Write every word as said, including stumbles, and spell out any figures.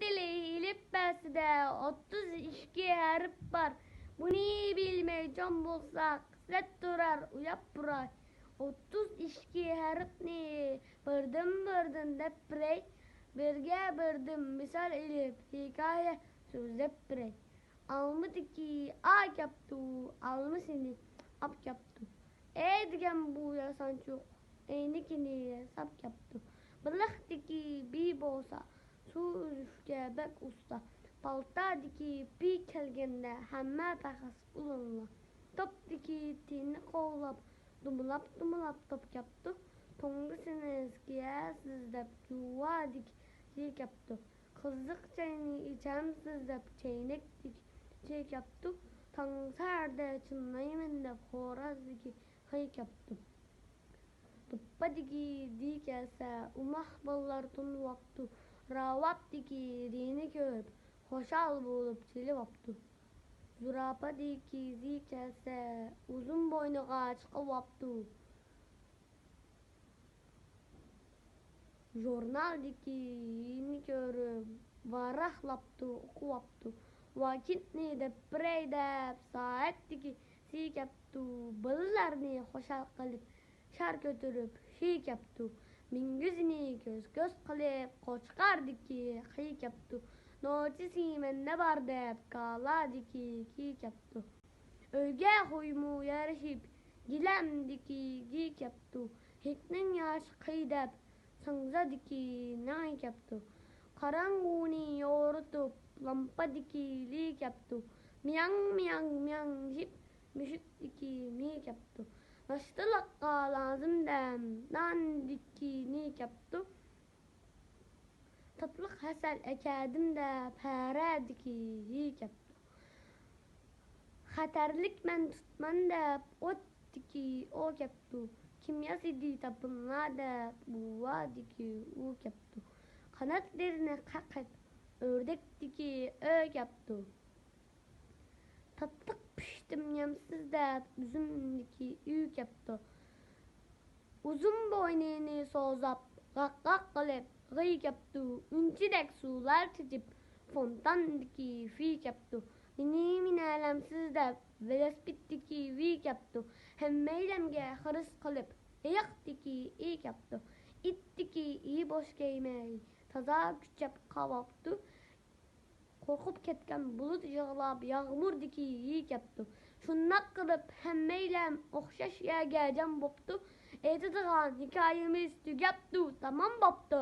تىلى ئېلىپبەسىدە ئوتتۇز ئىككى ھەرپ بار. بۇنى بىلمەي چوڭ بولساق، سەت تۇرار ئۇياپ بۇراي. ئوتتۇز ئىككى ھەرپنى بىردىن-بىردىن دەپ بېرەي. بىرگە بىردىن مىسال ئېلىپ، ھېكايە سۆزلەپ بېرەي. ئالمىدىكى ئا كەپتۇ، ئالمىسىنى ئاپ كەپتۇ. ئەي دېگەن بۇ ياسانچۇق ئەينىكىنى ساپ كەپتۇ. بېلىقتىكى بى بولسا سۇ ئۈزۈشكە بەك ئۇستا. پالتادىكى پى كەلگەندە ھەممە پەخەس ئۇلۇنلا. توپتىكى تىنى قوغلاپ، دومىلاپ-دومىلاپ توپ كەپتۇ. توڭگىسىنى كىيەرسىز دەپ جۇۋادىكى جى كەپتۇ. قىزىق چاينى ئىچەمسىز دەپ چەينەكتىكى چى كەپتۇ. تاڭ سەھەردە چىللايمەن دەپ خورازدىكى خى كەپتۇ. دوپپىدىكى دى كەلسە، ئوماق بالىلار تونۇۋاپتۇ. راۋابتىكى رىنى كۆرۈپ، خۇشال بولۇپ چېلىۋاپتۇ. زۇراپىدىكى زى كەلسە، ئۇزۇن بوينىغا چىقىۋاپتۇ. ژۇرنالدىكى يىنى كۆرۈپ، ۋاراقلاپتۇ، ئوقۇۋاپتۇ. ۋاكىتنى دەپ بېرەي دەپ، سائەتتىكى سى كەپتۇ. بالىلارنى خۇشال قىلىپ، شار كۆتۈرۈپ شى كەپتۇ. مۈڭگۈزنى كۆز-كۆز قىلىپ، قوچقاردىكى خى كەپتۇ. نوچىسى مەندە بار دەپ، كالادىكى كى كەپتۇ. ئۆيگە خۇيمۇ يارىشىپ، گىلەمدىكى گى كەپتۇ. ھېكنىڭ ياشى قىي دەپ، ساڭزادىكى نەڭ كەپتۇ. قاراڭغۇنى يورۇتۇپ، لامپادىكى لى كەپتۇ. مىياڭ، مىياڭ، مىياڭ دېيىپ، مۈشۈكتىكى مى كەپتۇ. ناشتىلىققا لازىم دەم، ناندىكى نى كەپتۇ. تاتلىق ھەسەل ئەكەدىم دەپ، ھەرەدىكى ھى كەپتۇ. خەتەرلىك مەن تۇتىمەن دەپ، ئوتتىكى ئو كەپتۇ. كىم ياسىدى تاپىنلار دەپ، بۇۋادىكى ئۇ كەپتۇ. قاناتلىرىنى قېقىپ، ئۆردەكتىكى ئۆ كەپتۇ. تاتلىق پىشتىم يەمسىز دەپ، ئۈزۈمدىكى ئۈ كەپتۇ. ئۇزۇن بوينىنى سوزاپ، غاق-غاق قىلىپ غىي كەپتۇ. ئۈنچىدەك سۇلار چېچىپ، فونتاندىكى فى كەپتۇ. مېنى مىنەلەمسىز دەپ، ۋېلىسىپىتتىكى ۋى كەپتۇ. ھەممەيلەنگە خىرىس قىلىپ، ئېيىقتىكى ئى كەپتۇ. ئىتتىكى ئى بوش كەيمەي، تازا كۈچەپ قاۋاپتۇ. قورقۇپ كەتكەن بۇلۇت يىغلاپ، ياغمۇردىكى يى كەپتۇ. شۇنداق قىلىپ ھەممەيلەن ئوخشاش يەرگە جەم بوپتۇ. ئېيتىدىغان ھېكايىمىز تۈگەپتۇ، تامام بوپتۇ.